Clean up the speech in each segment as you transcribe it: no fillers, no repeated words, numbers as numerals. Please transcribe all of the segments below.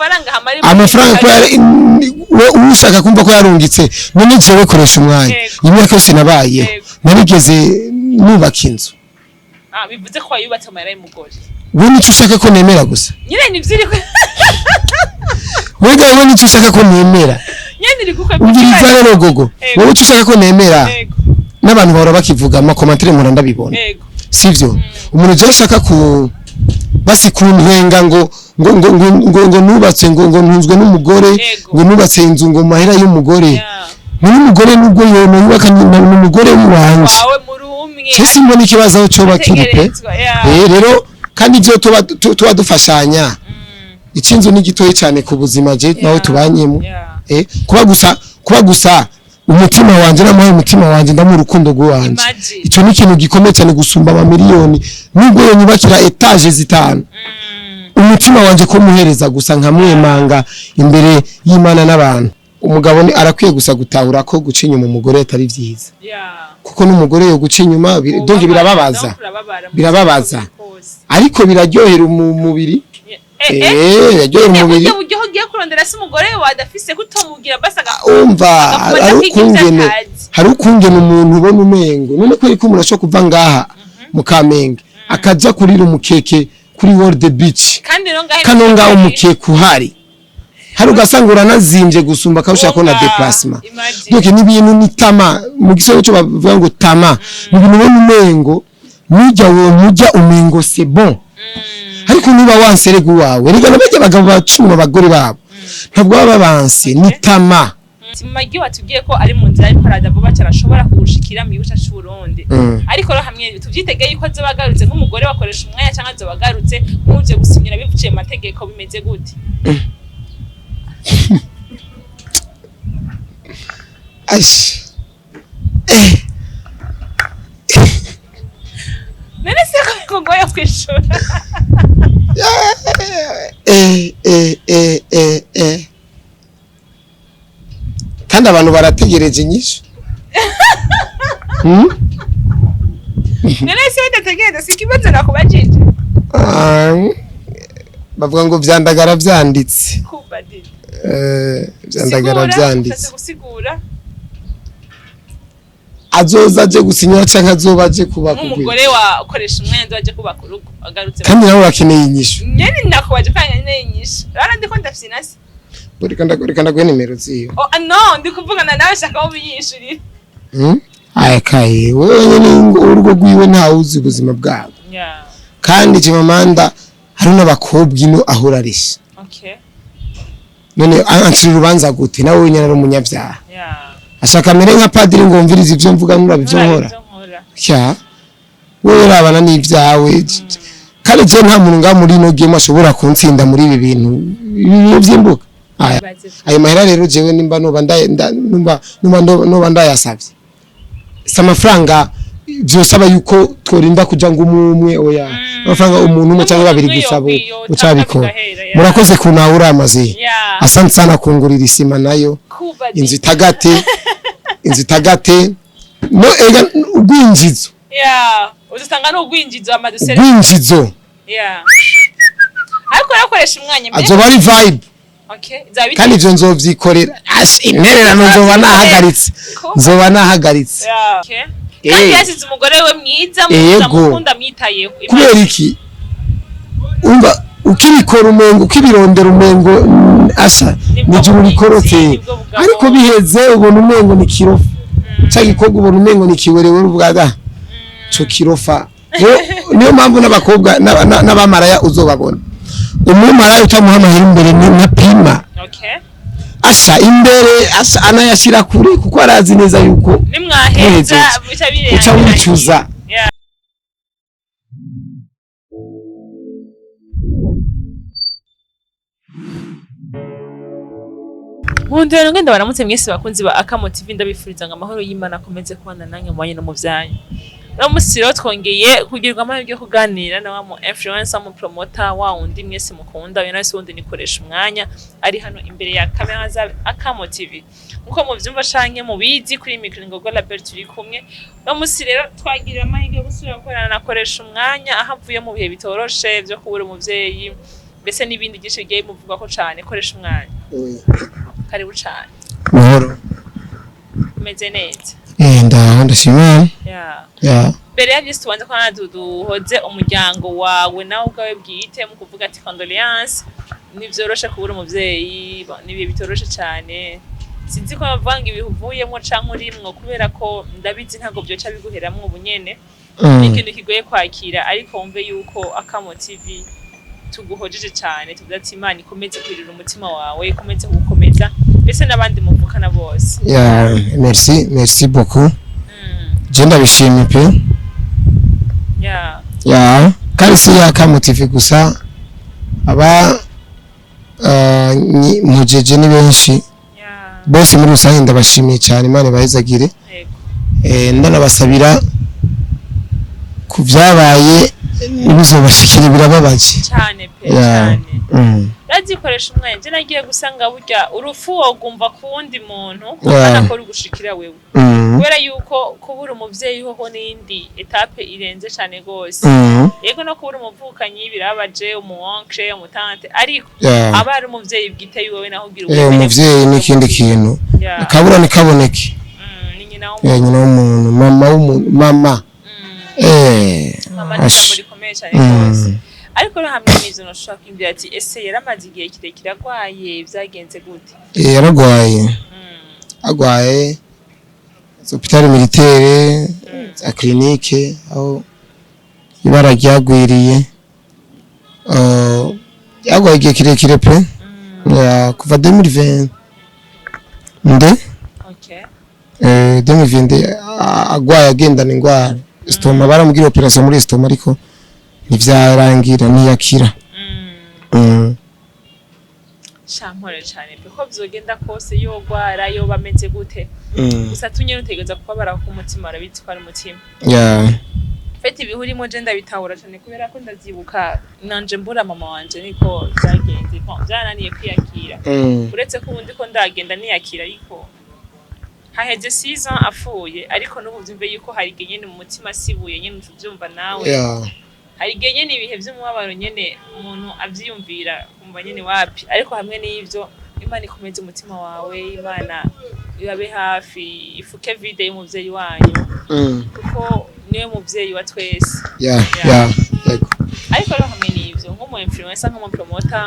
Amafaranga hamari. Amafaranga ko yari we ushaka kumva ko yarungitse. None jewe koresha umwanya. Imyaka yose nabayeho, narigeze nubaka inzu? Ah, bivuze ko wayubatse amahera y'umugore. We nicyo ushaka ko nemera gusa. Nyine nivyo iri. Wega we nicyo ushaka ko nemera. Nyine iri gukwe. Umviriza rero gogo. Wowe icyo ushaka ko nemera, n'abantu bahora bakivuga ama commentaires, mpora ndabibona. Sivyo, umuntu je ashaka ku basi kuntwenga ngo nubatse, ngo ntunzwe n'umugore, ngo nubatse inzu ngo mahera y'umugore. Ni umugore, nubwo yono yubaka ni umugore w'iwanje. Wawe muri umwe. Je simbona ikibazo aho coba kiri pe. Ategerezwa, yeah. Rero kandi ivyo tuba dufashanya, icinzu ni gitoyi cyane ku buzima je nawe tubanyemo. Kuba gusa umutima wanje namuhaye, umutima wanje ndamuha urukundo rw'iwanje. Imagine. Ico ni ikintu gikomeye cyane gusumba amamiliyoni, nubwo yonyubakira étages zitanu. Umutima wanje ko muhereza gusa nkamwemanga imbere y'Imana n'abantu. Umugabo ni arakwiye gusa gutahura ko guca inyuma umugore atari vyiza, kuko n'umugore yo guca inyuma donc birababaza. Donc urababara mu Birababaza. buzima bwose. Ariko biraryohera umubiri. Biraryohera umubiri. Buryo buryo ugiye kurondera se umugore wawe adafise, kutomubwira basi Umva, agakunda hari kwiga ivyo ukungene atazi. Hari ukungene umuntu ubona umengo none ko ariko umuntu ashobora kuva ngaha mu Kamenge akaja kurira umukeke kuri World Beach. Kandi rero ngahe. Kano ngaho umukeke uhari hari, ugasanga uranazimbye gusumba akawushaka ko na Umva, déplacement. Imagine. Donc ni ibintu, ni tama mu gisoro cyo bavuga ngo tama, ni ibintu ubona umengo nujya wo mujya umengo c'est bon, ariko niba wanserega uwawe rega nabajya abagabo bacuma abagore babo ntabwo baba babanse, ni tama. Magi watubwiye ko ari mu nzira, ariko araza vuba cyane, ashobora kuwushikira mu gihugu cyacu c'Uburundi. Ariko rero hamwe tuvyitege yuko azoba agarutse nk'umugore bakoresha umwanya, cyangwa azoba agarutse nk'uje gusinyira bivuciye mu mategeko, bimeze gute? Ash. None se ko bikugoye kwishura? Kandi abantu barategereje inyishu. None se badategereza, si ikibazo nakubajije. Ah, bavuga ngo vyandagara vyanditse. Kubadira. Vyandagara Sigura, vyanditse. ushatse gusigura. Azoza aje gusinyira canke azoba aje kuba kugwira? Nk'umugore wa ukoresha umwanya waje kubaka urugo agarutse. Kandi nawe urakeneye inyishu. Nyene nakubaje kandi nyene inyishu rero ndiko ndafyina se. Reka ndaguhe nimero ziwe. Oh ah, no, ndi kuvugana nawe, shaka aho biyishurira. Aya kaye wewe nyene urugo rwiwe ntawe uzi ubuzima bwabo. Kandi Chimamanda hari n'abakobwa ino ahora arisha. None ancira urubanza gute nawe wenyine ari umunyabyaha? Ashaka amere nka padiri ngo mvirize ivyo mvuga nurabe ivyo nkora. Ivyo nkora. Kya wewe rabana n'ibyawe, kandi je nta muntu ngaha muri ino game ashobora kuntsinda muri ibi bintu, ibi bintu vy'imbuga. Aya ayo mahera rero jewe nimba noba numba ndayasavye, si amafaranga vyosaba yuko tworinda kuja ngo umwe, oya, amafaranga umuntu umwe cyangwa babiri gusa bo ucabikora. Murakoze kunahura amaze. Asante sana kungurira isima nayo. Kubadira. Inzu itagate, inzu itagate no ega urwinjizo. Yeah, uzasanga ni ugwinjizo amadusere. Urwinjizo. Yeah, ariko urakoresha umwanya mbere. Azoba ari vibe. Okay, izaba Kandi ivyo nzovyikorera. Ash, intererano nzoba nahagaritse, nzoba nahagaritse. Yeah. Okay. Kandi yasize umugore we mwiza mwiza, mukunda, amwitayeho. Kubera iki? Umva, ukibikora umengo, ukibirondera umengo asa Nibwo ni ijuru bubitsi, rikorotse. Nibwo bugabo. Ariko biheze ubona umengo ni kirofa, ca gikorwa ubona umengo ni kiwerewe, uvuga co kirofa. Rero niyo mpamvu n'abakobwa n'abamaraya uzobabona, umumaraya utamuha amahera imbere ni ntapima. Asa imbere asa anayashira kure kuko arazi neza yuko Nimwaheza muhejeje, bica birenga. uca wicuza. Nkundira ngenda baramutse mwese bakunzi ba Akamo TV, ndabifuriza ngo amahoro y'Imana akomeze kubana namwe mu banyu no mu byanyu. Uno musi rero twongeye kugirwa amahirwe yo kuganira na wa mu influencer, mu promoter wa wundi mwese mukunda, uyu nawe si wundi, nikoresha umwanya ari hano imbere ya kamera za Akamo TV. Nkuko muvyumva canke mubizi, kuri micro Ngogo Label turi kumwe. Uno musi rero twagiriwe amahirwe yo gusubira gukorana na Koresha Umwanya aho avuye mu bihe bitoroshe vyo kubura umuvyeyi. Mbese n'ibindi byinshi bigiye bimuvugwako cane. Koresha umwanya, karibu cane. Mahoro. Umeze neza? Ndaho, ndashima. Yeah. Ya. Mbere ya byose, tubanze ko duhoze umuryango wawe nawe ubwawe bwite mu kuvuga ati condoléances. Ntivyoroshe kubura umuvyeyi, n'ibihe bitoroshe cane. Sinzi ko bavuga ngo ibihe uvuyemwo canke urimwo, kubera ko ndabizi ntabwo vyoca biguheramwo ubu nyene. Ni ikintu kigoye kwakira, ariko wumve yuko Akamo TV tuguhojeje cane, tuvuze ati Imana ikomeze kwirira umutima wawe, ikomeze kugukomeza, mbese n'abandi muvukana bose. Ya, merci, merci beaucoup. Je ndabishimye pe. Ya, kandi si ya Kamo TV gusa, aba mujeje ni benshi. Bose muri rusange ndabashimiye cyane, Imana ibahezagire. Ndanabasabira ku vyabaye ntibizobashikire, birababaje. Cane pe. Ya. Cane. Urazikoresha umwanya, je nagiye gusanga burya urupfu wogumva ku wundi muntu ubona ko rugushikira wewe, kubera yuko kubura umuvyeyi hoho n'indi étape irenze cane gose. Yego, no kubura umuvukanyi birababaje, umu oncle, umu tante, ariko aba ari umuvyeyi bwite wiwe, naho ugira Umuvyeyi ni ikindi kintu. Akabura ntikaboneke. Ni nyina Eh, w'umuntu. Nyina w'umuntu, mama w'umuntu, mama. Mama ni Ash. ijambo rikomeye cane rwose. Ariko rero hamwe n'ivyo, noshobora kwiyumvira ati ese yaramaze igihe kirekire agwaye? Vyagenze gute? Yaragwaye. Agwaye hôpital militaire za clinique, aho ibara ryagwiriye. Yagwaye igihe kirekire pe. Ya, kuva 2020 nde. 2020 agwaye, agendana ingwara estomac, baramubwira opération muri estomac, ariko ntivyarangira, ntiyakira. Shampore cane pe, ko vyogenda kose yogwara, yoba ameze gute, gusa tunye utegereza kubabara ku mutima, urabizi ko ari umutima. Fete ibihe urimo je ndabitahura cane, kubera ko ndavyibuka nanje mbura mama wanje, niko vyagenze. Bon, vyarananiye kwiyakira, uretse ko ubundi ko ndagenda niyakira, ariko haheze 6 ans apfuye, ariko n'ubu vyumve yuko hari igihe nyene mu mutima sibuye nyene, uvyumva nawe. Hari igihe nyene ibihe vy'umubabaro nyene umuntu avyiyumvira, kumva nyene wapi. Ariko hamwe n'ivyo, Imana ikomeze umutima wawe, Imana ibabe hafi, ifuke vide y'umuvyeyi wanyu, kuko niwe muvyeyi wa twese. Ya, yego. Ariko rero hamwe n'ivyo, nk'umu influencer, nk'umu promoter,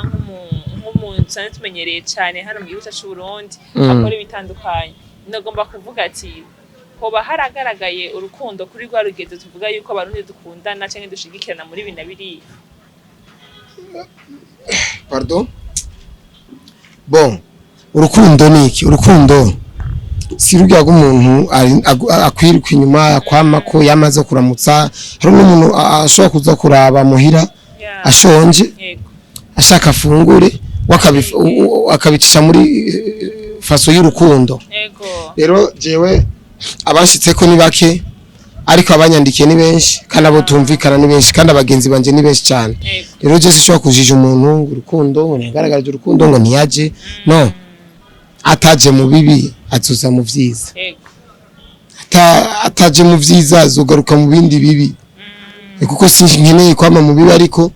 nk'umuntu dusanzwe tumenyereye cane hano mu gihugu cyacu c'u Burundi, akora ibitandukanye, nagomba kuvuga ati hoba haragaragaye urukundo kuri rwa rugezo tuvuga yuko Abarundi dukundana canke dushigikirana muri ibi na biriya? Pardon. Bon, urukundo ni iki? Urukundo si rurya rw'umuntu akwiruka inyuma, akwama ko yamaze kuramutsa. Hari n'umuntu ashobora kuza kuraba muhira ashonje, ashaka afungure, akabicisha muri façon y'urukundo. Rero jewe abanshitseko ni bake, ariko abanyandikiye ni benshi, kandi abo tumvikana ni benshi, kandi abagenzi banje ni benshi cyane. Rero je sinshobora kujija umuntu ngo urukundo, ngo ntiyagaragaje urukundo, ngo ntiyaje. No ataje mu bibi azoza mu vyiza. Ataje mu vyiza azogaruka mu bindi bibi. Kuko sinkeneye kwama mu bibi, ariko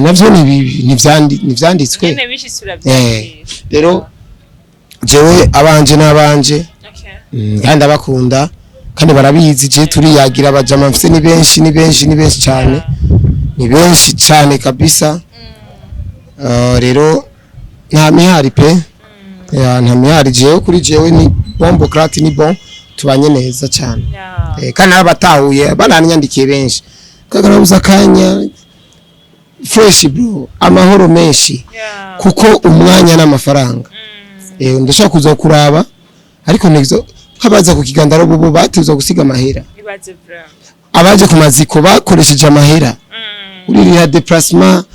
navyo ni bibi, ntivyanditswe. Nyene bishitse uravyakira. Rero jewe abanje n'abanje, kandi ndabakunda kandi barabizi. Je turiyagira, abajama mfise ni benshi, ni benshi, ni benshi cyane, ni benshi cyane kabisa. Rero nta mihari pe. Ya, nta mihari. Jewe kuri jewe ni bomboclaat, ni bon, tubanye neza cyane. Kandi n'abatahuye bananyandikiye benshi, kagarabuza akanya fresh bro, amahoro menshi, kuko umwanya n'amafaranga. Ndashaka kuza kuraba, ariko nizo nk'abaza ku kigandaro bubu batuza gusiga amahera. Ibaze vraiment. Abaje ku maziko bakoresheje amahera. Uririha déplacement,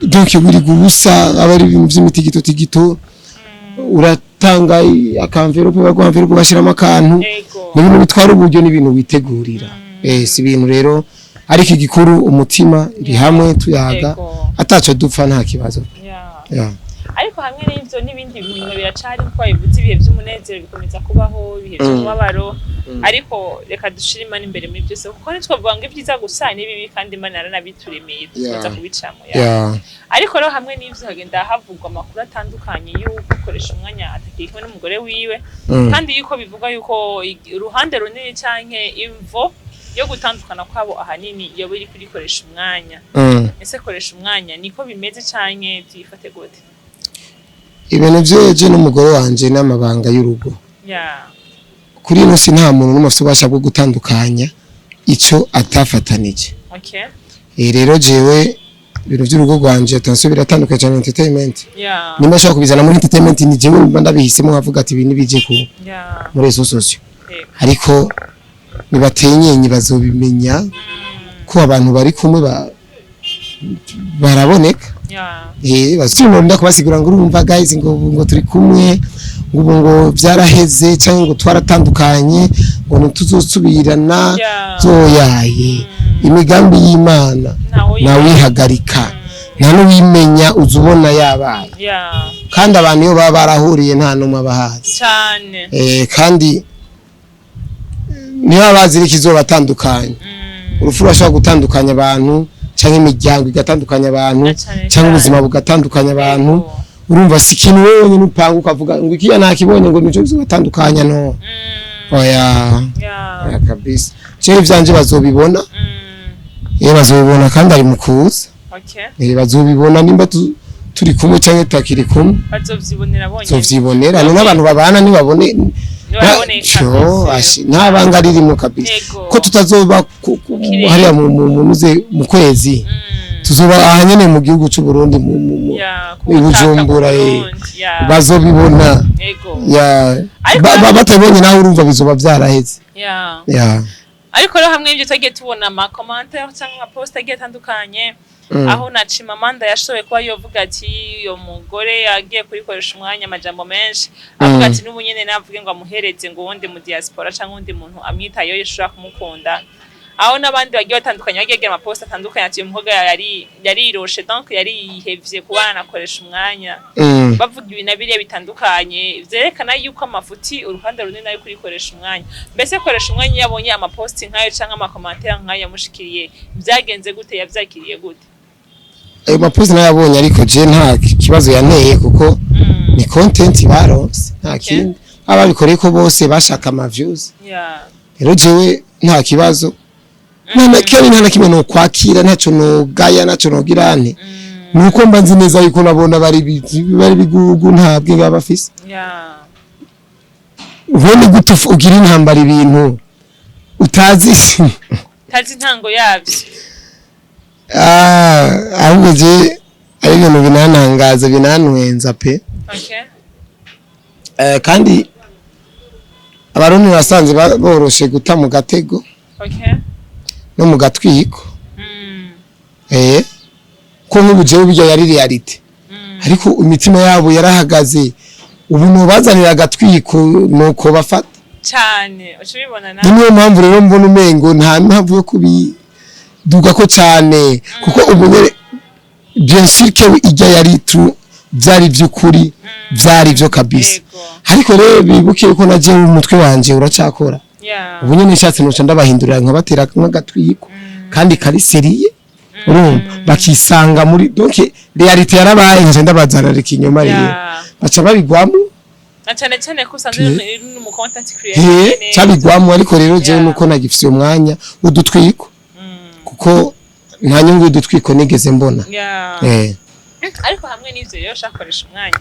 donc wiriga ubusa, aba ari ibintu vy'imitigito tigito, uratanga aka enveloppe, baguha enveloppe bashyiramo akantu. Ni ibintu bitwara uburyo, n'ibintu witegurira. Si ibintu rero, ariko igikuru umutima iri hamwe, tuyaga, ataco dupfa, nta kibazo. Yeah. Ariko Ariko hamwe n'ivyo n'ibindi binyuma biracari, nkuko babivuze, ibihe vy'umunezero bikomeza kubaho, ibihe vy'umubabaro, ariko reka dushire Imana imbere muri byose, kuko ntitwavuga ngo ibyiza gusa n'ibibi, kandi Imana yaranabituremeye, tukomeza kubicamo, yeah. Ariko rero hamwe n'ivyo hagenda havugwa amakuru atandukanye y'uko ukoresha umwanya atakiri kumwe n'umugore wiwe, kandi yuko bivugwa yuko uruhande runini canke imvo yo gutandukana kwabo ahanini yoba iri kurikoresha umwanya. Ese koresha umwanya niko bimeze canke tuyifate gute? Ibintu vyeje n'umugore wanje n'amabanga y'urugo. Kuri ino si nta muntu n'umwe afite ububasha bwo gutandukanya ico atafatanije. Rero jewe ibintu by'urugo rwanje, attention, biratandukanye cyane entertainment. Nimba ashobora kubizana muri entertainment, ni jewe mba ndabihisemo, nkavuga ati ibintu bije ku muri réseaux sociaux. Ariko nibatenyenye bazobimenya ko abantu bari kumwe baraboneka. Bazimunda kubasigura ngo urumva guys, ngo ubu ngo turi kumwe, ngo ubu ngo byaraheze, cyangwa ngo twaratandukanye, ngo ntituzosubirana. Zoyaye imigambi y'Imana ntawe nawihagarika, nta n'uwimenya, uza ubona yabaye. Kandi abantu iyo baba barahuriye nta n'umwe abahazi. Cyane. Kandi niba bazi ikizobatandukanya, urupfu rurashobora gutandukanya abantu, cyangwa imiryango igatandukanya abantu, Na cane cyangwa cane. ubuzima bugatandukanya abantu. Urumva si ikintu wewe wenyine upanga ukavuga ngo ikiya nakibonye ngo nico bizobatandukanya, no. Oya. Oya kabisa, jewe ivyanje bazobibona. Bazobibona kandi ari mu kuza. Bazobibona nimba turi kumwe cyangwa tutakiri kumwe. Bazovyibonera bonyene. Zovyibonera ni n'abantu babana nibabone. Nibaboneka. Cyo, ashi nta banga ririmo kabisa. Ko tutazoba Kirere. hariya mu kwezi, tuzoba aha nyene mu gihugu c'u Burundi Yeah, i Bujumbura, ku Burundi, yeah. Bazobibona. Ya. Ariko Batabonye nawe urumva bizoba vyaraheze. Ya. Ariko rero hamwe n'ibyo twagiye tubona ama commentaire cyangwa ama post agiye atandukanye, aho na Chimamanda yashoboye kuba yovuga ati uyo mugore yagiye kurikoresha umwanya, amajambo menshi avuga ati n'ubu nyene navuge ngo amuhereze ngo uwundi mu diaspora cyangwa undi muntu amwitayeho yashobora kumukunda, aho n'abandi bagiye batandukanye bagiye bagira ama post atandukanye ati uyu mukobwa yari yariroshe, donc yari yihevye kuba yanakoresha umwanya, bavuga ibi na biriya bitandukanye vyerekana yuko amafuti uruhande runini ari kurikoresha umwanya. Mbese koresha umwanya iyo abonye amaposti nk'ayo canke ama commentaire nk'ayo yamushikiriye, vyagenze gute? Yavyakiriye gute? Ayo mapost nayabonye, ariko je nta kibazo yanteye kuko ni content baronse, nta kindi. Ababikoreye ko bose bashaka ama views. Rero jewe nta kibazo, nta na kandi nta na kimwe no kwakira, ntaco nogaya, ntaco nogira nte. Nuko mba nzi neza yuko nabona bari bigugu, nta bwenge baba bafise. Ubundi gute ugira intambara ibintu utazi? Tazi intango yavyo. Ah, ahubwo je ari ibintu binantangaza, binantwenza pe. Kandi Abarundi basanze boroshe guta mu gatego no mu gatwiko. Ko nk'ubu jewe burya yari réalité, ariko imitima yabo yarahagaze. Ubu nubazanira agatwiko nuko bafata. Cane, uca ubibona Ni nawe. niyo mpamvu rero mbona umengo nta mpamvu yo kubiduga ko cyane, kuko ubu nyene bien sûr que ijya yari true, byari by'ukuri, byari byo kabisa. Ariko rero bibuke ko na jewe umutwe wanje uracakora. Ubu nyene nshatse noca ndabahindurira nkabatera nk'agatwiko kandi kari sérieux, urumva bakisanga muri donc réalité yarabaye, nje ndabazanira ikinyoma rero baca babigwamo. Na cane cane ko usanzwe uri n'umu content creator nyene. Cabigwamo, ariko rero jewe nuko nagifise umwanya udutwiko, kuko nta nyungu y'udutwiko nigeze mbona. Ariko hamwe n'ivyo rero shakoresha umwanya,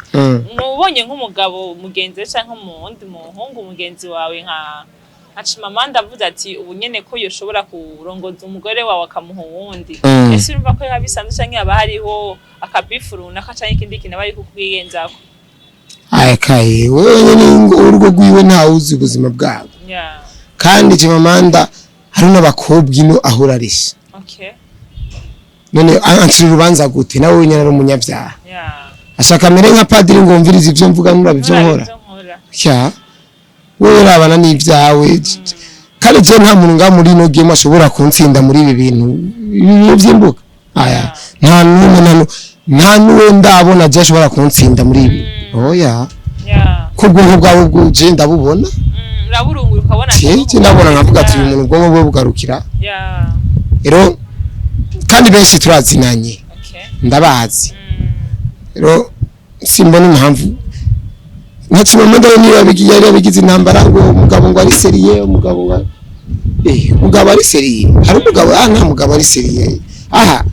nubonye nk'umugabo mugenzi we canke umuwundi muhungu mugenzi wawe nka Chimamanda avuze ati ubu nyene ko yoshobora kurongoza umugore wawe akamuha uwundi, ese urumva ko biba bisanzwe canke haba hariho akabifu runaka canke ikindi kintu aba ari kukwiyenzako? Akaye wewe nyene urugo rwiwe ntawuzi ubuzima bwabo. Kandi Chimamanda hari n'abakobwa ino ahora arisha. None ancira urubanza gute nawe wenyine ari umunyabyaha? Ashaka amere nka padiri ngo mvirize ivyo mvuga, nurabe ivyo nkora. Ivyo nkora. Kya wewe rabana n'ibyawe, kandi je nta muntu nga muri ino game ashobora kuntsinda muri ibi bintu, ibi bintu vy'imbuga aya, nta n'umwe, nta. Nta n'uwo ndabona je ashobora kuntsinda muri ibi, oya. Ko ubwonko bwawe bwuje ndabubona. Uraburungura ukabona ati, Je ndabona nkavuga ati uyu muntu ubwonko bwe bugarukira. Rero kandi benshi turazinanye, ndabazi. Rero simbona impamvu nka Chimamanda niba yabigiye, yari yabigize intambara ngo umugabo ngo ari sérieux, umugabo ngo umugabo ari sérieux. Hari umugabo, ah, nta mugabo ari sérieux aha,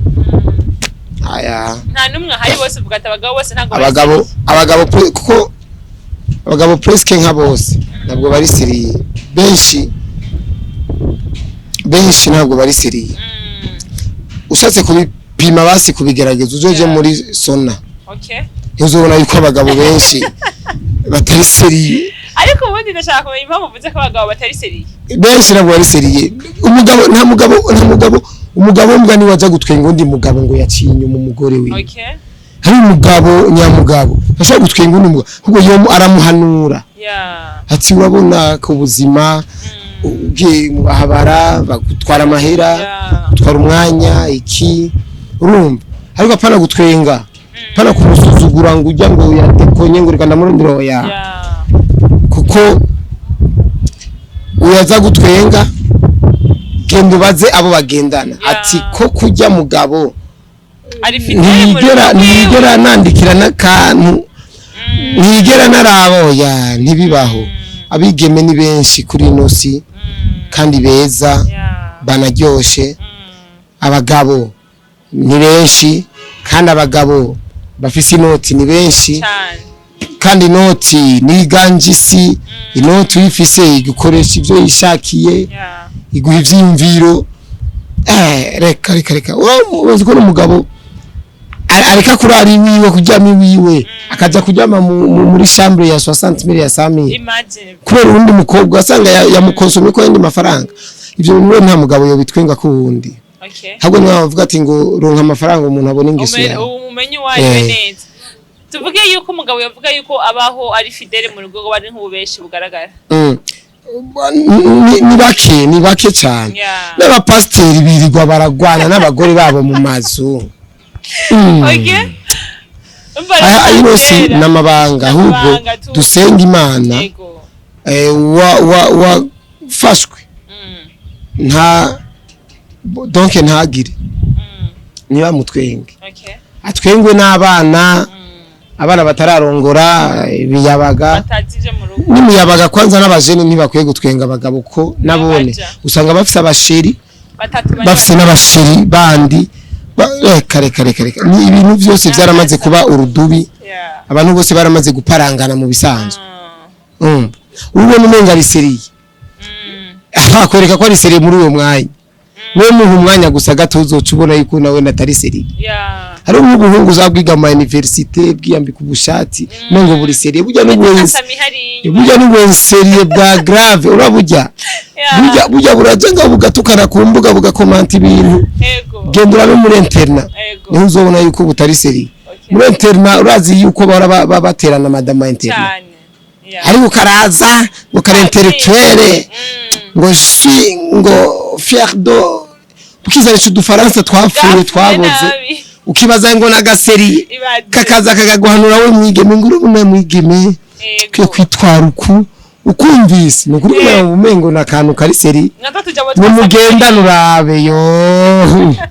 aya. Nta n'umwe ahari, bose uvuga ati abagabo bose ntabwo bari Abagabo sérieux. Abagabo kuko abagabo presque nka bose ntabwo bari sérieux, benshi benshi ntabwo bari sérieux. Ushatse kubipima, basi kubigerageza, uzoje muri sauna, ntuzobona yuko abagabo benshi batari sérieux. Ariko ubundi ndashaka kumenya impamvu uvuze ko abagabo batari sérieux. Benshi ntabwo bari sérieux. Umugabo, nta mugabo, nta mugabo, umugabo mbwa niwe aja gutwenga undi mugabo ngo yaciye inyuma umugore wiwe. Hari umugabo nyamugabo ashobora gutwenga undi mugabo, ahubwo yo aramuhanura ati urabona ko ubuzima ugiye mu bahabara bagutwara amahera, gutwara umwanya iki, urumva? Ariko apana gutwenga, apana kumusuzugura ngo ujya ngo yadekonye ngo reka ndamurondera, oya. Kuko uyaza gutwenga, genda ubaze abo bagendana ati ko kujya mugabo ari fidèle mu ntiyigera rugo rwiwe. Ntiyigera nandikira n'akantu, ntiyigera naraba, oya, ntibibaho. Abigeme ni benshi kuri ino si kandi beza, banaryoshe. Abagabo ni benshi, kandi abagabo bafise inoti ni benshi. Cyane. Kandi inoti niganje isi. Inoti uyifise igukoresha ibyo yishakiye, iguha ivyiyumviro. Reka reka reka, urazi ko n'umugabo areka kurara iwiwe, kuryama iwiwe, akaja kuryama muri chambre ya 60 mille, ya 100 mille, Imagine. kubera uwundi mukobwa asanga yamukonsomye ko yandi mafaranga. Ivyo bintu rero nta mugabo yobitwenga ko uwundi. Ahubwo niyo bavuga ati ngo ronka amafaranga umuntu abona ingeso yawe. Umenye uwawe neza. Tuvuge yuko umugabo yavuga yuko abaho ari fidèle mu rugo bari nk'ububeshi bugaragara. Ni bake, ni bake cyane. N'abapasiteri birirwa baragwana n'abagore babo mu mazu. Umva Aya rero yose kera. n'amabanga, ahubwo N'amabanga dusenga Imana. Wafashwe nta donc ntagire niba mutwenge, atwengwe n'abana, abana batararongora, ibiyabaga. Batazi ibyo mu rugo. N'imiyabaga kwanza n'abajene ntibakwiye gutwenga abagabo, ko nabone Baja. usanga bafise abasheri, batatu bane. Bafise n'abasheri bandi. Reka reka reka reka, ni ibintu byose byaramaze kuba urudubi. Abantu bose baramaze guparangana mu bisanzwe. Ubona umenga ari sérieux, akwereka ko ari sérieux muri uwo mwanya. Niwe muha umwanya gusa gato, uzoca ubona yuko nawe natari sérieux. Hari nk'ubuhungu uzabwiga ama université, bwiyambika ubushati umengo buri sérieux, burya n'ubwenzi. Asami hariya. Burya n'ubwenzi sérieux bwa grave uraburya. Burya buraja nga bugatukana ku mbuga, bugakomanta ibintu. Genda urabe muri internat, niho uzobona yuko butari sérieux. Muri internat urazi yuko bahora baterana madama internat. Cyane. Ariko karaza ngo kare intellectuel, ngo si ngo fier de ukizanisha udufaransa twapfuye, Bwapfuye twaboze. Nabi. Ukibaza ngo nagaseri Ibaze. kakaza kakaguhanura, we mwigeme, ngo urabona mwigeme kwiye kwitwara uku, ukumvise ni ukuri umengo ni akantu kari sérieux. Natwe tujya mu Nimugendane urabe yo.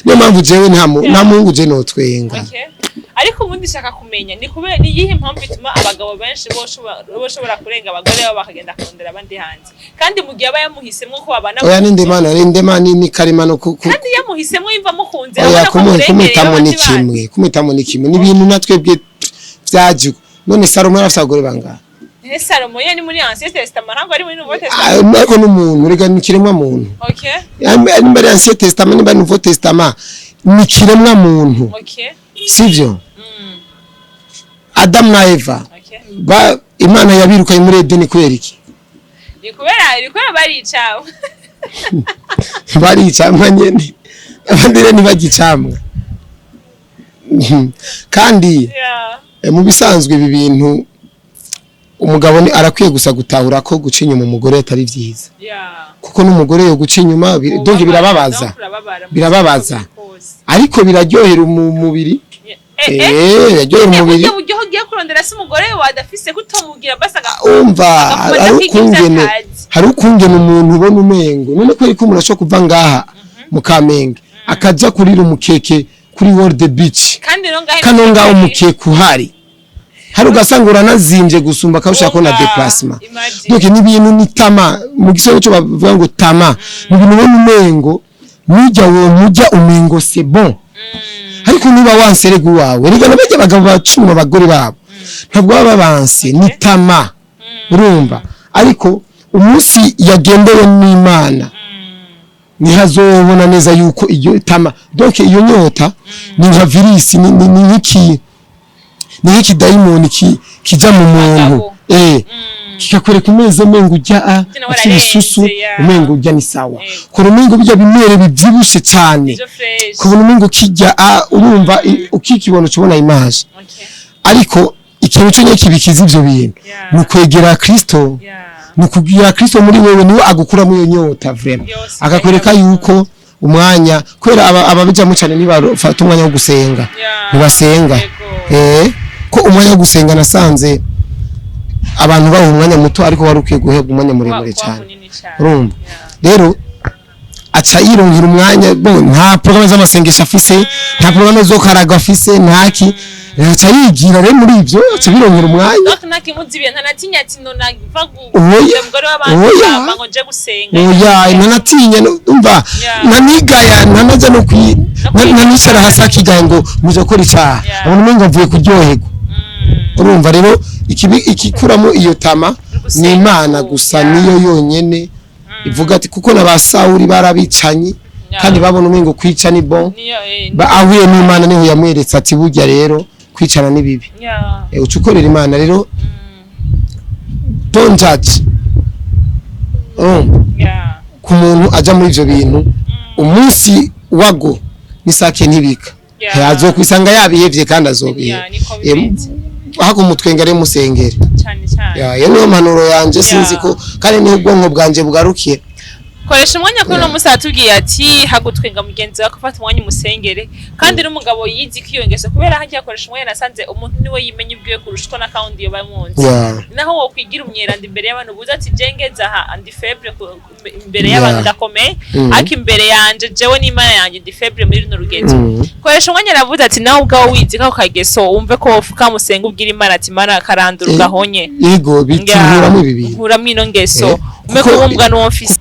Niyo mpamvu jewe nta muhungu je notwenga. Okay. Ariko ubundi shaka kumenya ni kubera ni iyihe mpamvu ituma abagabo benshi boshobora kurenga abagore babo bakagenda kurondera abandi hanze, kandi mu gihe aba yamuhisemwo ko babana? Oya, n'indemano, n'indema ni karemano Kandi yamuhisemwo yumva amukunze, Oya. abona ko amurengereye Kumwitamo ni abandi bana. kimwe, kumwitamo ni kimwe, ni ibintu natwebwe vyaje. None Salomo yarafise abagore bangahe? Salomo ye ni muri Ancien Testament, ntabwo ari muri Nouveau Testament. Ah, ariko n'umuntu rega ni kiremwa muntu. Nimba ari Ancien Testament, nimba ari Nouveau Testament, ni kiremwa muntu. Sivyo? Adamu na Eva, Imana yabirukanye muri Edeni kubera iki? Ni kubera baricawe. Baricamwa nyene, abandi rero ntibagicamwa kandi. Mu bisanzwe ibi bintu umugabo ni arakwiye gusa gutahura ko guca inyuma umugore atari vyiza, kuko n'umugore yo guca inyuma donc birababaza. Donc urababara mu Birababaza. buzima bwose. Rwose. Ariko biraryohera umubiri. Biraryohera umubiri. Buryo buryo ugiye kurondera se umugore wawe adafise, kutomubwira basi Umva, agakunda hari kwiga ivyo ukungene atazi. Hari ukungene umuntu ubona umengo none ko ariko umuntu ashobora kuva ngaha mu Kamenge akaja kurira umukeke kuri World Beach, kandi rero ngahe kano ngaho umukeke uhari hari, ugasanga uranazimbye gusumba akawushaka ko na Umva, déplacement. Imagine. Donc ni ibintu, ni tama mu gisoro cyo bavuga ngo tama, ni ibintu ubona umengo nujya uwo mujya umengo c'est bon, ariko niba wanserega uwawe rega nabajya abagabo bacuma abagore babo ntabwo baba babanse, ni tama, urumva. Ariko umunsi yagendewe n'Imana niho azobona neza yuko iyo tama, donc iyo nyota ni nka virus, ni nk'iki, ni nk'ikidayimoni kija mu muntu. Abagabo. Kikakwereka umeze umengo ujya a Nawe afite ibisusu, ararenze, ya. umengo ujya ni sawa, Yego. kora umengo bijya bimere bibyibushe cyane, Ivyo fresh. kubona umengo kijya a urumva ukikibona ukibona image. Ariko ikintu cyo nyine kibikiza ivyo bintu ni ukwegera Kristo, ni ukugira Kristo muri wewe, niwe agukuramo iyo nyota vraiment, Yose. akakwereka yuko umwanya kubera ababijamo cyane ntibafata umwanya wo gusenga, ntibasenga. Ko umwanya wo gusenga nasanze abantu baha umwanya muto, ariko wari ukwiye guhebwa umwanya muremure Kuba cyane. munini cyane. Urumva rero aca yironkera umwanya bo nta porogaramu z'amasengesho afise, nta porogaramu zo karaga afise, ntaki, aca yigira rero muri ibyo, aca bironkera umwanya. Donc ntakimuzibiye, ntanatinya ati no nava Oya. umugore w'abandi Oya. bamba ngo nje gusenga. Oya, ntanatinya, umva, ntanigaya, ntanaja no kwi ntanicara hasi akigaya ngo muje gukora icaha. Abona umengo avuye kuryoherwa. Urumva rero ikibi ikikuramo iyo tama Gusenga. ni Imana gusa, niyo yonyene ivuga ati kuko na ba Sawuli barabicanye kandi babona umengo kwica ni bon. Niyo Ahuye n'Imana niho yamweretse ati burya rero kwicana ni bibi. Uca ukorera Imana rero, don't judge. Urumva, ku muntu aja muri ivyo bintu, umunsi wago nisake ntibika, azokwisanga yabihevye kandi azobiheba. Yeah, niko bimeze. Hako mutwenga rero musengere. Cyane cyane. Ya, iyo niyo mpanuro yanje, sinzi ko kandi niho ubwonko bwanje bugarukira. Koresha umwanya. Kuri uno munsi aratubwiye ati hagutwenga mugenzi wawe, afata umwanya umusengere, kandi n'umugabo yizi kwiyongeza kubera hagiye akoresha umwanya. Nasanze umuntu niwe yimenya ubwiwe kurusha uko n'akawundi yoba munsi. Naho wokwigira umweranda imbere y'abantu, ubuze ati jengeza aha ndi faible imbere y'abantu ndakomeye, ariko imbere yanje jewe n'Imana yanjye ndi faible muri runo rugenzo. Koresha umwanya, aravuze ati nawe ubwawe wizi kako kageso, wumve ko wofuka musenga, ubwira Imana ati Imana karandura ugahonye. Yego, bitinkuramo ibi bintu. Nkuramwo ino ngeso, ume kubumbwa n'uwo mfise.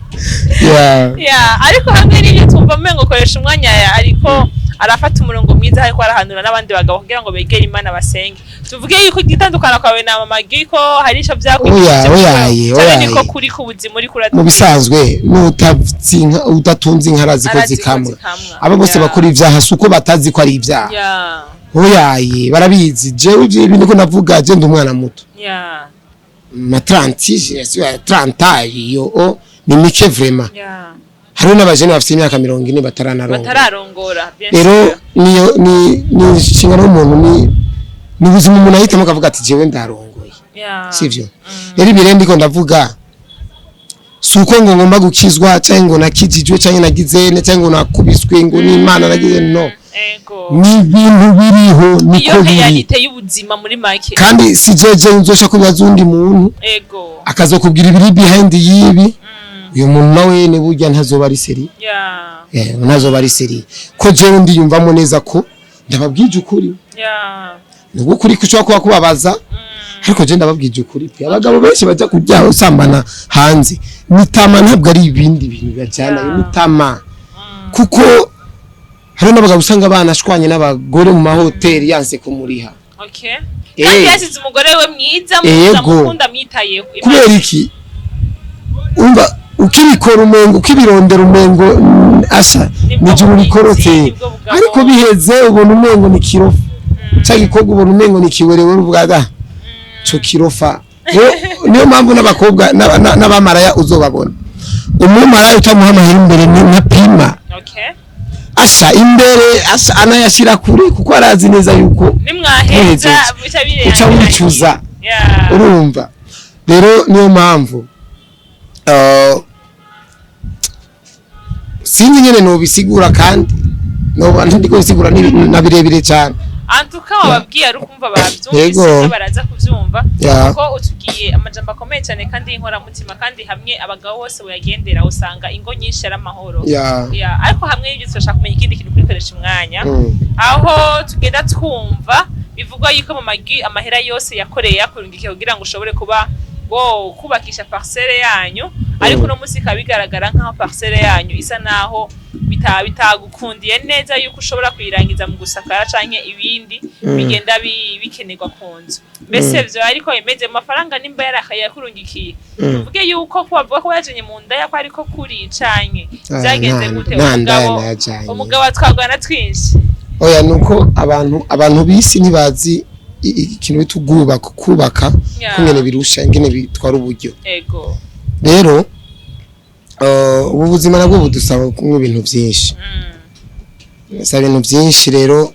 Yeah, ariko hamwe n'ibyo twumva umengo koresha umwanya ariko arafata umurongo mwiza, ariko arahanura n'abandi bagabo kugira ngo begere Imana basenge. Tuvuge yuko igitandukana kwawe na mama Giko hari ico byakwigishije? Oya, oya, Cyane oya. niko kuri ku buzima uri Mu bisanzwe n'utatsinka udatunze inka arazi ko Arazi ko zikamwa. zikamwa. Abo bose bakora ibyaha si uko batazi ko ari ibyaha. Oyaye, barabizi. Jewe ibyo ibintu ko navuga, je ndi umwana muto, ma 30, je suis à 30 ans, iyo o ni mike vraiment. Hariho n'abajene bafite imyaka 40 bataranaronga. Batararongora, bien Rero sûr. niyo ni inshingano y'umuntu, ni ubuzima umuntu ahitamo akavuga ati jewe ndarongoye. Sivyo? Rero ibi rero ndiko ndavuga si uko ngo ngomba gukizwa cyangwa ngo nakijijwe cyangwa nagize cyangwa ngo nakubiswe ngo n'Imana nagize, no. Ni ibintu biriho, niko Iyo biri. réalité y'ubuzima muri make. Kandi si jeje nzosha kubibaza undi muntu akazokubwira ibiri behind y'ibi. Uyu muntu nawe ni burya ntazoba ari sérieux. Ntazoba ari sérieux ko jewe ndiyumvamo neza ko ndababwije ukuri. Nubwo ukuri kushobora kuba kubabaza, ariko je ndababwije ukuri pe. Abagabo benshi bajya kujya usambana hanze ni tama, ntabwo ari ibindi bintu bibajyanayo. Ni tama, kuko hari n'abagabo usanga banashwanye n'abagore mu mahoteli yanse kumuriha. Kandi yasize umugore we mwiza mwiza, mukunda, mwitayeho. Kubera iki? Umva, ukibikora umengo ukibirondera umengo asha Nibwo nijuru buhinzi, rikorotse, nibwo bugabo. Ariko biheze ubona umengo ni kirofa, cya gikorwa ubona umengo ni kiwerewe, uvuga cyo kirofa. Rero niyo mpamvu n'abakobwa n'abamaraya uzobabona, umumaraya utamuha amahera imbere ni ntapima. Asha imbere asha anayashira kure kuko arazi neza yuko Nimwaheza muhejeje, bica birenga. uca wicuza. Urumva rero niyo mpamvu sinzi nyene nobisigura kandi No ndiko bisigura na birebire cyane. Antuka wababwiye ari ukumva babyumvise, baraza kubyumva, kuko utubwiye amajambo akomeye cyane kandi y'inkoramutima, kandi hamwe abagabo bose bayagendera usanga ingo nyinshi ari amahoro. Yeah, ariko hamwe n'ibyo turashaka kumenya ikindi kintu kuri Koresha Umwanya, aho tugenda twumva bivugwa yuko mu magi amahera yose yakoreye yakurungikiye kugira ngo ushobore kuba wo kubakisha parcelle yanyu, ariko uno munsi ikaba bigaragara nk'aho parcelle yanyu isa naho bitagukundiye neza yuko ushobora kuyirangiza mu gusakara canke ibindi bigenda bikenerwa ku nzu. Mbese vyo ariko bimeze mu mafaranga nimba yakurungikiye, tuvuge yuko ko bavuga ko yajanye mu nda yako ariko kuri canke Ah, vyagenze gute? Nta ndaya Umugabo nayajanye. umugabo atwarwa na twinshi. Oya, nuko abantu bisi ntibazi ikintu bita ubwubaka, kubaka, kungene birusha, ingene bitwara uburyo. Rero ubu buzima nabwo budusaba kunywa ibintu byinshi, bisaba ibintu byinshi. Rero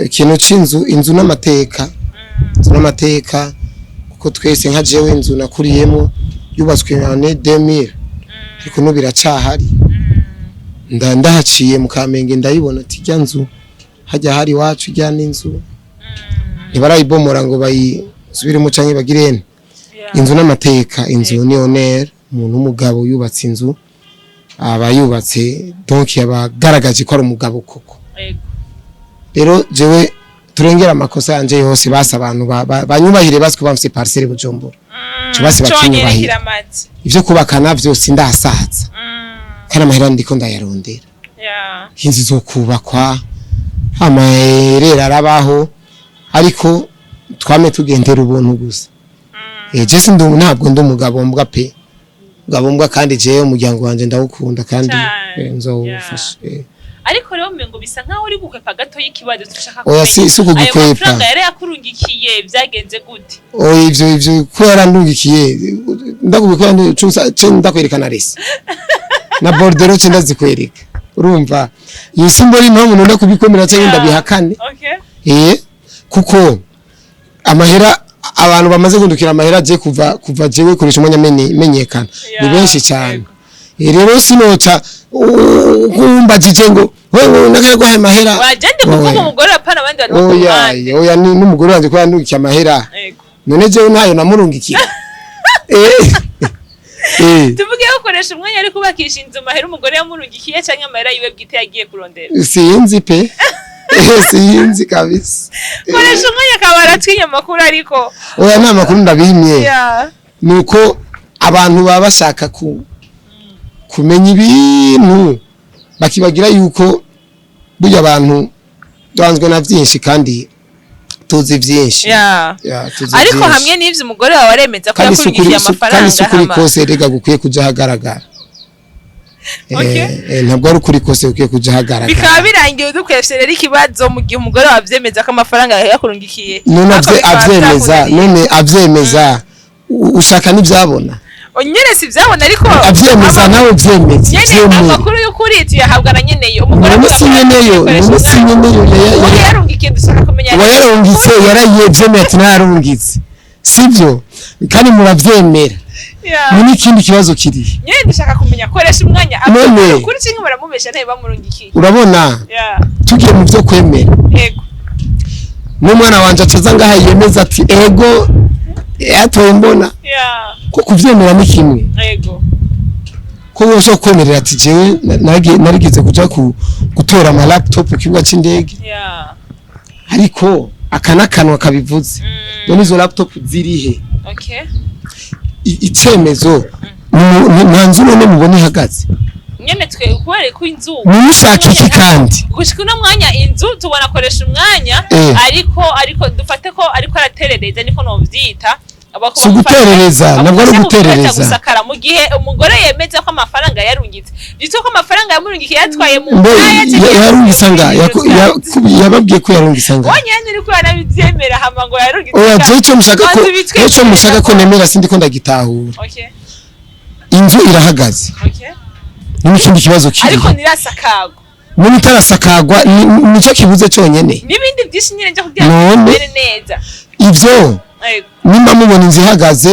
ikintu c'inzu, inzu n'amateka, inzu n'amateka, kuko twese nka jewe inzu nakuriyemo yubatswe en 2000, ariko n'ubu iracahari. Ndahaciye mu Kamenge ndayibona, ati rya nzu hajya hari iwacu, rya n'inzu ntibarayibomora ngo bayisubiremo canke bagirene. Inzu n'amateka, inzu ni honneur. Umuntu w'umugabo yubatse inzu aba yubatse, donc yabagaragaje ko ari umugabo koko. Rero jewe turengera amakosa yanje yose, basi abantu banyubahire, basi kuba mfise parcelle Bujumbura. Basi Conyene bakinyubahira. kiramaze. Ivyo kubaka navyo sindasaza, kandi amahera ndiko ndayarondera. Inzu zo kubakwa, amarera arabaho, ariko twame tugendera ubuntu gusa. Je sindi, ntabwo ndi umugabo mbwa pe, mugabo mbwa, kandi jewe umuryango wanje ndawukunda kandi Cane. nzowufasha. Ariko rero ngo bisa nkaho uri gukwepa gato y'ikibazo dushaka. Oya, si ukugukwepa. Ayo mafaranga yari yakurungikiye byagenze gute? Oya, ivyo ko yarandungikiye, ndakubwiye ko ndakwerekana resi na bordereau ce ndazikwereka. Urumva iyo simbona impamvu none kubikomera cyangwa ndabihakane. Kuko amahera abantu bamaze gundukira, amahera aje kuva jewe koresha umwanya menyekana ni benshi cyane. Rero sinoca kumbajije ngo wewe nakaguhaye amahera. Wagende kuvuga Oya. umugore, apana abandi bantu bo ku Oya. ruhande. Oya, ni n'umugore wanje ko yandukiye amahera. None jewe ntayo namurungikira? Tuvuge ko ukoresha umwanya ari kubakisha inzu amahera umugore yamurungikiye cyangwa amahera yiwe bwite yagiye kurondera? Sinzi pe. Sinzi kabisa. Koresha umwanya akaba aratwinya amakuru ariko. Oya, nta makuru ndabimye. Nuko abantu baba bashaka kumenya ibintu bakibagira yuko burya abantu duhanzwe na byinshi kandi tuzi byinshi. Ya, tuzi Ariko byinshi. hamwe n'ivyo umugore wawe aremeza ko Kandi si ukuri yakurungikiye kandi amafaranga si ukuri hama kose rega gukwiye kuja ahagaragara. Ntabwo ari ukuri kose gukwiye kuja ahagaragara. Bikaba birangiye udukwefye rero ikibazo mu gihe umugore wawe avyemeza ko amafaranga yakurungikiye. None Ariko bikaba avyemeza vyakunaniye. none avyemeza, ushaka n'ivyabona. Nyene si vyabona ariko Avyemeza, nawe vyemeza. Nyene Vyemere. amakuru y'ukuri tuyahabwa na nyeneyo umugore. None Avuga si ko nyeneyo, yakoresha none si umwanya. nyeneyo Uwo yarungikiye dushaka kumenya. Uwayarungitse yarayevyemeye ati nararungitse, sivyo? Kandi muravyemera. None ikindi kibazo kirihe? Nyene dushaka kumenya koresha umwanya None- kuri kimwe baramubesha ntayo bamurungikiye. Urabona, tugiye mu vyo kwemera, n'umwana wanje acaza ngaha yemeza ati ego yatoye mbona. Ko kuvyemera ni kimwe, ko woshobora kwemerera ati jewe narigeze kuja gutora ama laptop ku kibuga c'indege, ariko aka n'akanwa kabivuze. None izo laptop zirihe? Icemezo nta nzu none mubona ihagaze? Nyene twe kubera ko inzu Mumushaka iki kandi? Gushika uno mwanya inzu tubona akoresha umwanya, ariko dufate ko ariko araterereza, niko novyita. Si uguterereza, ntabwo ari uguterereza. Gusakara mu gihe umugore yemeza ko amafaranga yarungitse, byitwa ko amafaranga yamurungikiye yatwaye mu Mbe ndaya canke yarungitse anga yababwiye ko yarungitse anga? Wonyene uriko aranabivyemera hama ngo yarungitse Oya, anga. jewe ico mushaka ko Banza ubitwereke. ico mushaka ko nemera sindiko ndagitahura. Inzu irahagaze. N'ikindi kibazo kiri? Ariko ntirasakagwa. None itarasakagwa nico kibuze cyonyene? N'ibindi byinshi nyine byo kugira ngo None? bimere neza. Ivyo nimba mubona inzu ihagaze,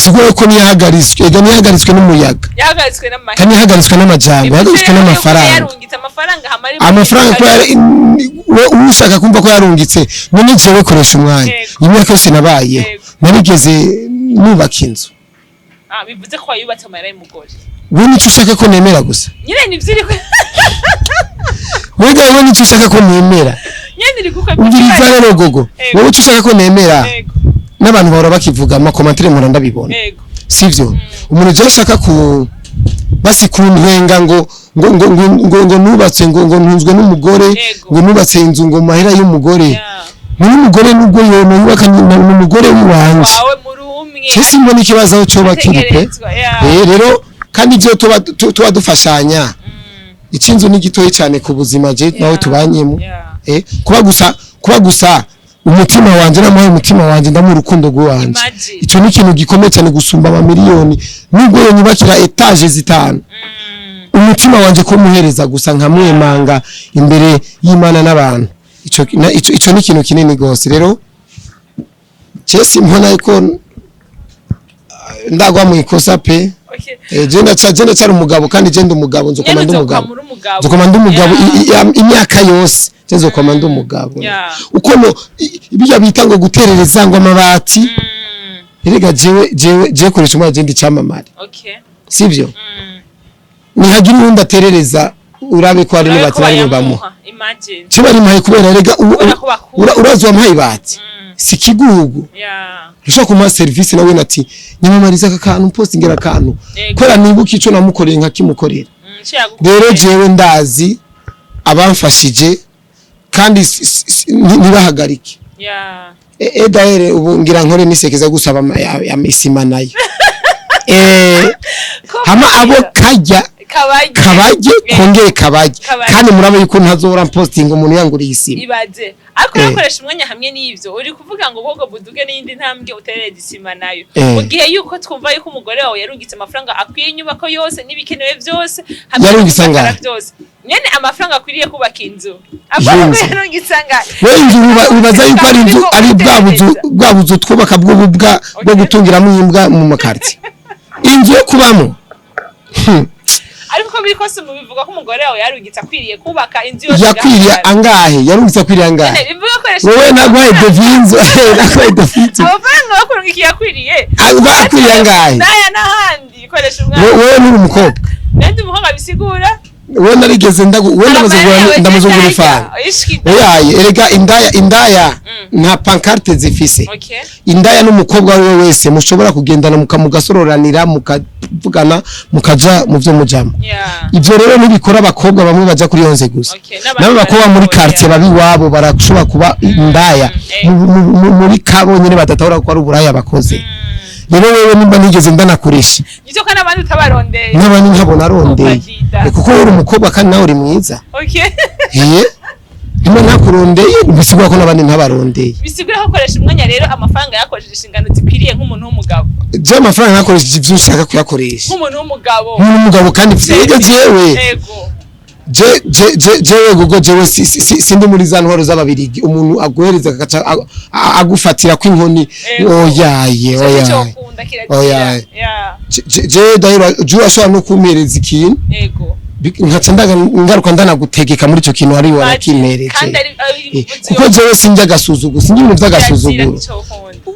Bisigura ko niyahagaritswe, ega niyahagaritswe n'umuyaga, Yahagaritswe n'amahera. Kandi yahagaritswe n'amajambo, yahagaritswe n'amafaranga. Yarungitse amafaranga hamari. Amafaranga ko we ushaka kumva ko yarungitse, none jewe koresha umwanya. Yego. Imyaka yose nabayeho, narigeze nubaka inzu? Ah, bivuze ko wayubatse amahera y'umugore. We nicyo ushaka ko nemera gusa? Nyine nivyo iri Wega wowe nicyo ushaka ko nemera? Nyine iri gukora. Umviriza rero gogo. Yego. Wowe icyo ushaka ko nemera, n'abantu bahora bakivuga ama commentaires, mpora ndabibona. Sivyo? Umuntu je ashaka ku basi kuntwenga ngo nubatse, ngo ntunzwe n'umugore, ngo nubatse inzu ngo mahera y'umugore. Ni umugore, nubwo yono yubaka, ni umugore w'iwanje. Wawe muri umwe. Je simbona ikibazo aho coba kiri pe. Ategerezwa, yeah. Rero kandi ibyo tuba dufashanya, icinzu ni gitoyi cyane ku buzima je nawe tubanyemo. Kuba gusa umutima wanje namuhaye, umutima wanje ndamuha, urukundo rw'iwanje. Imagine. Ico ni ikintu gikomeye cyane gusumba amamiliyoni, nubwo yonyubakira étages zitanu. Umutima wanje kumuhereza gusa, nkamwemanga imbere y'Imana n'abantu, ico ni ikintu kinini gose. Rero je simbona yuko ndagwa mu ikosa pe. Je ndacara umugabo, kandi je ndi umugabo, nzokoma Nyene ndi umugabo. uzokwama uri umugabo. Nzokoma ndi umugabo imyaka yose, je nzokoma ndi umugabo. Uko no ibyo bita ngo guterereza ngo amabati, erega jewe koresha umwana, je ndi cyamamare. Sivyo? Nihagira uwundi aterereza, urabe ko hari Urabe n'ibati ko bari bamuha. bayamuha. Imagine. Cyo barimuhaye kubera erega Kubera ko bakunda. urazi wamuhaye ibati, si kigugu. Ushobora kumuha serivisi nawe ati nyamamariza aka kantu, postingira akantu, kubera nibuka ico namukoreye nkakimukorera. Ico yagukoreye. Rero jewe ndazi abamfashije, kandi ntibahagarike. Edahere ubu ngira nkore nisekeza gusaba isima nayo. Ko Hama abo kajya kabajye. Kabajye, kongere kabajye. Kabajye. Kandi murabo yuko ntazora posting umuntu yanguriye isima. Ibaze ariko urakoresha umwanya hamwe n'ivyo uri kuvuga ngo bogo buduge n'iyindi ntambwe uterereza isima nayo, mu gihe yuko twumva yuko umugore wawe yarungitse amafaranga akwiye inyubako yose n'ibikenewe byose hamwe Yarungitse n'ibisakara angahe? byose, nyene amafaranga akwiriye kubaka inzu amafaranga Yunze. yarungitse angahe? We inzu wibaza yuko ari inzu, ari bwa buzu twubaka bw'ububwa bwo gutungiramo imbwa mu makarti, inzu yo kubamo? Ariko uko biri kose mubivuga ko umugore wawe yarungitse akwiriye kubaka inzu yose Yakwiriye igahagarara. angahe? Yarungitse akwiriye angahe? Nyene bivuga ko Wowe naguhaye devis y'inzu, naguhaye devis y'inzu. Amafaranga bakurungikiye akwiriye. Uba akwiriye angahe? N'aya n'ahandi koresha umwana. Wowe nturi umukobwa. Nandi umuhungu abisigura. Wowe narigeze ndagu wowe ndamaze kugura ifana. Oyaye, erega indaya nta pancarte zifise. Indaya n'umukobwa we wese mushobora kugendana, mugasororanira, mukavugana, mukaja mu byo mujamo. Ibyo rero ntibikora abakobwa bamwe baja kuri yonze gusa. Nabo bakobwa muri quartier babi iwabo barashobora kuba indaya muri kabo nyene, badatahura ko ari uburaya bakoze. Rero wewe nimba nigeze ndanakuresha, Nivyo ko n'abandi utabarondeye. N'abandi ntabona arondeye. Ukagida. Kuko uri umukobwa kandi nawe uri mwiza. Iye nimba ntakurondeye, bisigura ko n'abandi ntabarondeye. Bisigura ko ukoresha umwanya rero amafaranga yakoresheje inshingano zikwiriye nk'umuntu w'umugabo. Je amafaranga nakoresheje ivyo nshaka kuyakoresha. Nk'umuntu w'umugabo. Nk'umugabo, kandi vyega jewe Yego. je jewe gogo, jewe sindi muri za ntwaro z'ababirigi, umuntu aguhereza agaca agufatira kw'inkoni. Oyaye, Ico oyaye. cyokunda kirazira. Oyaye. Je dahera je urashobora no kumpereza ikintu, nkaca ngaruka ndanagutegeka muri ico kintu ari warakimpereje. Kandi ari Kuko jewe sinjya agasuzuguro, sinjya ibintu vy'agasuzuguro.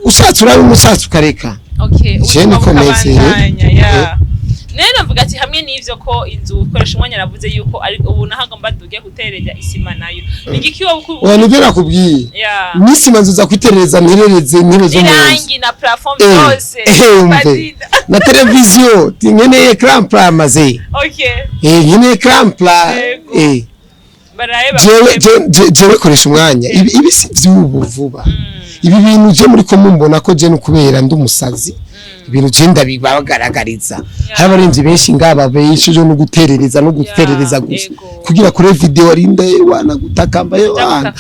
Ushatse uraba umushatse ukareka. Okay, Je ubuzima niko meze. bukabandanya, yeah. None navuga ati hamwe n'ivyo ko inzu ukoresha umwanya, navuze yuko ari ubu naho agomba duge guterera isima nayo. Ni igiki wowe Oya, nivyo nakubwiye. N'isima nzuza kwiterereza, nterereze intebe zo mu nzu. Irangi na plafond byose. Umve. Fadida. Na televiziyo nkeneye écran plat maze. Nkeneye écran plat. Yego. Baraye Jewe jewe koresha umwanya, ibi si vy'ubu vuba. Ibi bintu je muri ko mumbona ko je nukubera ndi umusazi, ibintu je ndabibagaragariza. Hari abarinzi benshi ngaba benshi jo no guterereza no guterereza gusa kugira kure video, arinda wana gutakamba yo wana Gutakamba.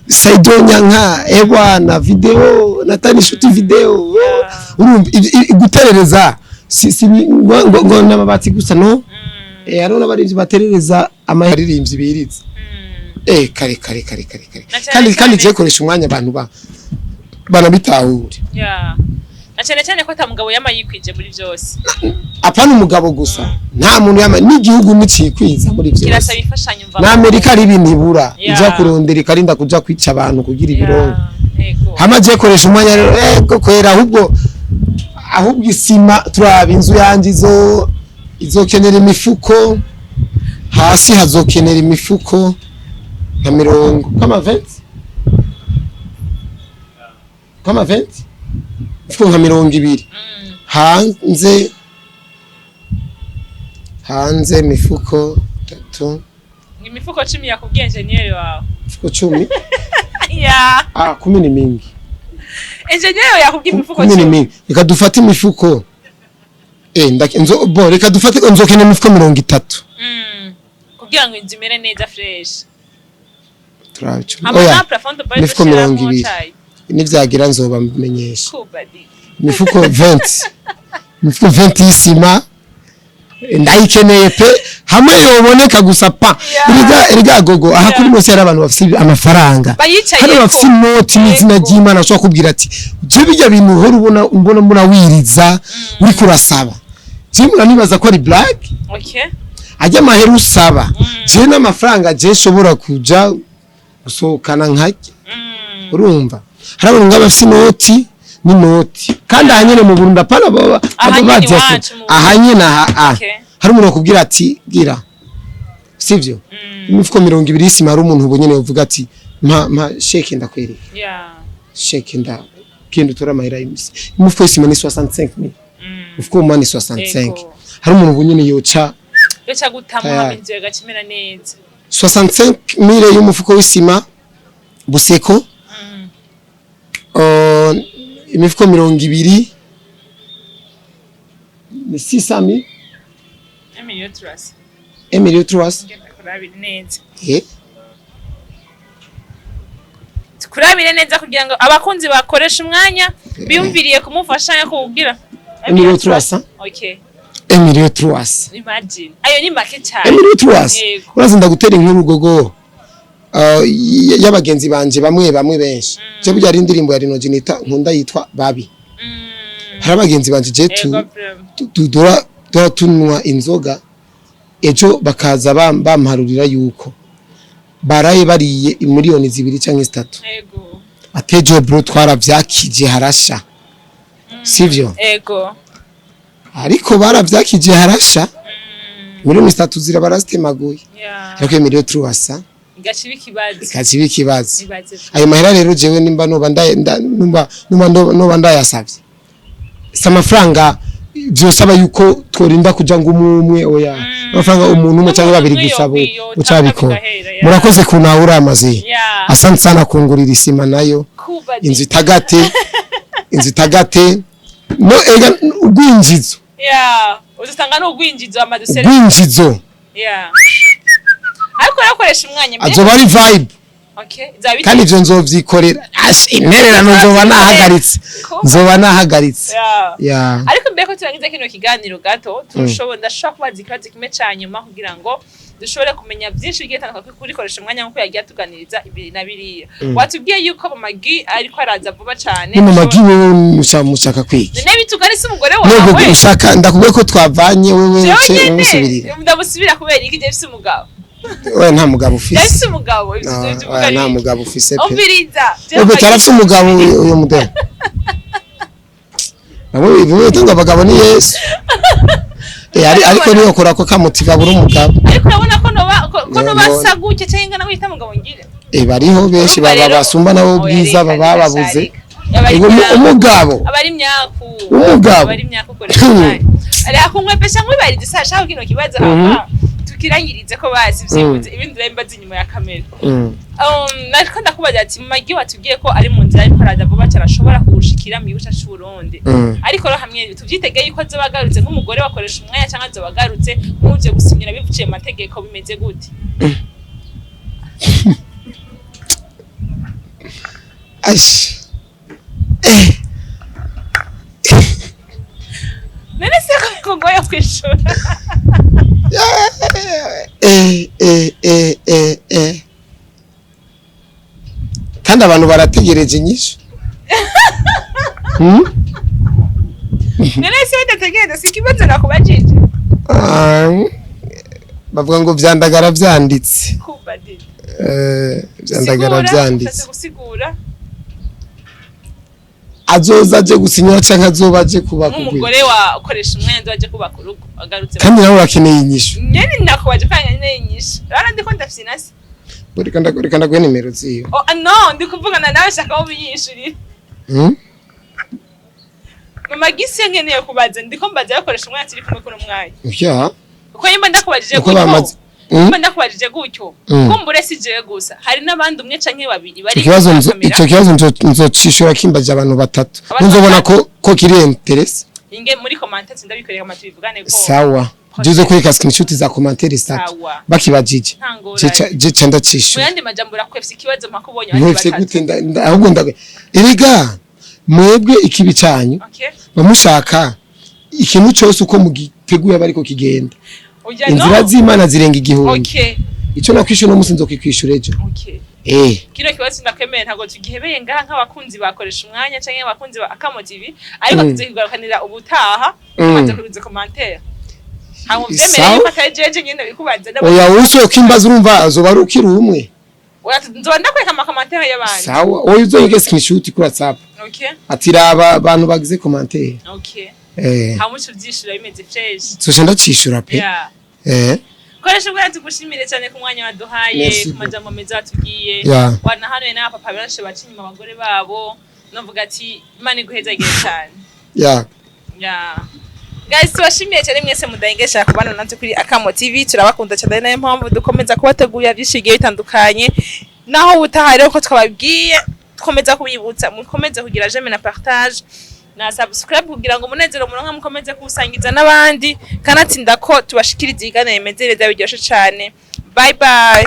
Saido nyanka ebwana video natani shuti video. Urumva guterereza si ngo n'amabati gusa, no hariho n'abarinzi baterereza amaririmbyi biriza. Kare kare kare kare kare. Na cyane Kandi cyane je koresha umwanya, abantu ba banabitahure. Yeah. Na Na cyane cyane ko ata mugabo yama yikwije muri byose. Apana umugabo gusa, nta muntu yama, n'igihugu nicikwiza muri byose. Kirasaba imfashanyo mva. Na Amerika ari ibintu ibura, ija kurondera, ikarinda kuja kwica abantu kugira ibirongo. Hama je koresha umwanya rero, ego kwera, ahubwo isima, turaba inzu yanje izokenera imifuko, hasi hazokenera imifuko nka mirongo kama 20, kama 20, imifuko nka 20. Hanze imifuko tatu. Imifuko 10 yakubwiye enjeniyeri wawe. Imifuko 10. Ah, 10 ni mingi. Enjeniyeri yakubwiye imifuko 10 ni 10. mingi. Reka dufate imifuko, nzo bo, reka dufate, nzokenera imifuko 30. Kugira ngo inzu imere neza fresh. Turaba 10. Ama Oya, na plafond de imifuko 20. Nivyagira nzoba mbimenyesha. Kubadi. Imifuko 20, imifuko 20 y'isima ndayikeneye pe, hamwe yoboneka gusa pa. Erega gogo, aha kuri mose hari abantu bafite amafaranga. Bayicaye Hari ko. bafite inoti n'izina ry'Imana, ashobora kubwira ati je bijya bintu uhora ubona mbona mbona wiriza uriko urasaba, je muranibaza ko ari black. Ajya amahera usaba, je n'amafaranga je nshobora kuja gusohokana nkarya. Urumva hari abantu ngaba bafite inoti n'inoti, kandi aha nyene mu Burundi, apana baba Aha nyene bagiye iwacu mu aha nyene aha ah. Hari umuntu akubwira ati gira sivyo, imifuko 20 y'isima, hari umuntu ubu nyene uvuga ati mpa chèque ndakwereka. Chèque nda genda utore amahera y'imisi, imifuko y'isima ni 65000. Umufuko w'umuma ni 65. Hari umuntu ubu nyene yoca Yoca gutama. Tayari. Hama inzu yagacimera neza. 65000 y'umufuko w'isima buseko. Imifuko 20 ni 600000. Emilio Trust. Emilio Truas. Ngenda kurabira neza. Kurabire neza kugira ngo abakunzi bakoresha umwanya biyumviriye kumufasha yo kuwugira. Emilio Truas. Okay. Emilio Truas. Imagine. Ayo ni make cyane. Emilio Truas. Yego. Urazi ndagutera inkuru gogo, y'abagenzi banje bamwe bamwe benshi. Je burya ari indirimbo ya Rino Jinita nkunda yitwa Babi. Hari abagenzi banje je tu Yego prem. dora tunywa inzoga, ejo bakaza bamparurira yuko baraye bariye 2 miliyoni cyangwa 3. Atejo bro, twaravyakije harasha, sivyo? Ego. Ariko baravyakije harasha, 3 miliyoni zira barazitemaguye. Ariko 1,3 million Igaciba ikibazo. ikaziba ikibazo. Ibaze. Ayo mahera rero jewe nimba noba noba ndayasavye, si amafaranga vyosaba yuko tworinda kuja ngo umwe, oya, amafaranga umuntu umwe cyangwa babiri gusa bo ucabikora. Murakoze kunahura amaze. Asante sana kungurira isima nayo. Kubadi. Inzu itagate, inzu itagate no ega urwinjizo. Uzasanga ni ugwinjizo amadusere. Urwinjizo. Ariko urakoresha umwanya mbere. Azoba ari vibe. Okay. Izaba Kandi ivyo nzovyikorera. Ash, intererano nzoba nahagaritse, nzoba nahagaritse. Ariko mbere ko turangiza kino kiganiro gato, turashobora, ndashobora kubaza ikibazo kimwe ca nyuma kugira ngo dushobore kumenya byinshi bigiye bitandukanye kuri koresha umwanya nk'uko yagiye atuganiriza ibi na biriya. Watubwiye yuko Mama-Guy ariko araza vuba cane. Ni mu magi wewe mushaka kwiga. None bitugane si umugore Nego wawe. ushaka ndakubwiye ko twavanye wewe Jewe uce nyene umusubirira. Ndamusubira kubera iki? Je mfise umugabo. Oya, nta mugabo Je ufise. mfise umugabo. Ivyo No, tuvuga oya, nta ni iki? mugabo ufise pe. Umviriza. Jewe Ubwo Mama-Guy tarafise umugabo uyu mudemu. Nabo bivuga ngo abagabo ni Yesu. Ariko niyo kora ko kamutiva buri umugabo. Ariko urabona ko noba ko No, noba no. sa gutya cyangwa ingana gutya mugabo ngire. Bariho benshi Urumva baba rero- basumba nabo Oya, ubwiza reka, baba babuze. reka. Abari Ubwo umugabo. Abari imyaku. Umugabo. Abari imyaku koresha umwanya. Ariko kunkwepesha nkwibariza isa shaka kino kibazo hama tukirangirize ko bazi vyibuze ibindi urabimbaza inyuma ya kamera. Nariko ndakubaza ati Mama-Guy watubwiye ko ari mu nzira ariko araza vuba cyane ashobora kuwushikira mu gihugu cacu c'Uburundi. Ariko rero hamwe tuvyitege yuko azoba agarutse nk'umugore wakoresha umwanya cyangwa azoba agarutse nk'uje gusinyira bivuciye mu mategeko, bimeze gute? Ash. None se ko ngoye kwishura? Kandi abantu barategereje inyishu. None se badategereza, si ikibazo nakubajije? Ah, bavuga ngo vyandagara vyanditse. Kumva de. Vyandagara Sigura, vyanditse. ushatse gusigura? Azoza aje gusinyura canke azoba aje kubaka ugwiwe? Nk'umugore wa ukoresha umwenda waje kubaka urugo agarutse. Kandi nawe urakeneye inyishu. Nyene nakubaje kandi nyene inyishu. Rero ndiko ndafyina se. Reka ndaguhe nimero ziwe. Oh ah, no, ndi kuvugana nawe, shaka aho biyishurira. Mama gise, nkeneye kubaza, ndiko mbaza yakoresha umwanya turi kumwe kuno mwanya. Ya. Kuko nimba ndakubajije Uko gutyo, bamaze. nimba ndakubajije gutyo, kumbure si jewe gusa, hari n'abandi umwe canke babiri bari Ico kibazo inyuma ya kamera. ico kibazo nzocishura kimbaje abantu batatu. Abantu Nzobona batatu. ko kiri intéressé. Inge muri commentaire, ndabikorera kama tubivugane ko. Sawa, juze kwereka screenshot za commentaire zitatu. Sawa. Bakibajije. Nta ngorane. Je ndacishura. Mu yandi majambo, urakwefye ikibazo mpaka ubonye abandi Mwefye batatu. gute? Ahubwo erega mwebwe ikibi canyu, bamushaka ikintu cyose uko mugiteguye aba ariko kigenda. Oya, Inzira no. z'Imana zirenga igihumbi. Icyo nakwishyura uno munsi nzokikwishura ejo. Kino kibazo ndakwemeye, ntabwo tugihebeye ngaha nk'abakunzi bakoresha umwanya canke abakunzi ba Akamo TV, ariko tuzokigarukanira ubutaha, tumaze kubiza commentaire, hanyuma uvyemere yuko atari jeje nyene bikubaza. Oya, usoye kwimbaza, urumva azoba ari ukiri umwe. Oya, nzoba ndakwereka ama commentaire y'abandi. Sawa, oya, uzoyige screenshot kuri WhatsApp. Ati raba abantu bagize commentaire. Hanyuma uca uvyishura bimeze fresh. Zoca ndacishura pe. Koresha ubwo, tugushimire cyane ku mwanya waduhaye, Merci. ku majambo meza watubwiye. Wanahanuye n'abapapa benshi baca inyuma abagore babo. Novuga ati Imana iguhezagire cyane. Yeah. Guys, tubashimiye cyane mwese mudahengesha kubana natwe kuri Akamo TV. Turabakunda cyane, nayo mpamvu dukomeza kubategurira byinshi bigiye bitandukanye. Naho ubutaha rero, ko twababwiye, dukomeza kubibutsa mukomeze kugira j'aime na partage na subscribe kugira ngo umunezero muronka mukomeze kuwusangiza n'abandi. Kanatsinda ko tubashikiriza ibiganiro bimeze neza, biryoshe cyane. Bye bye.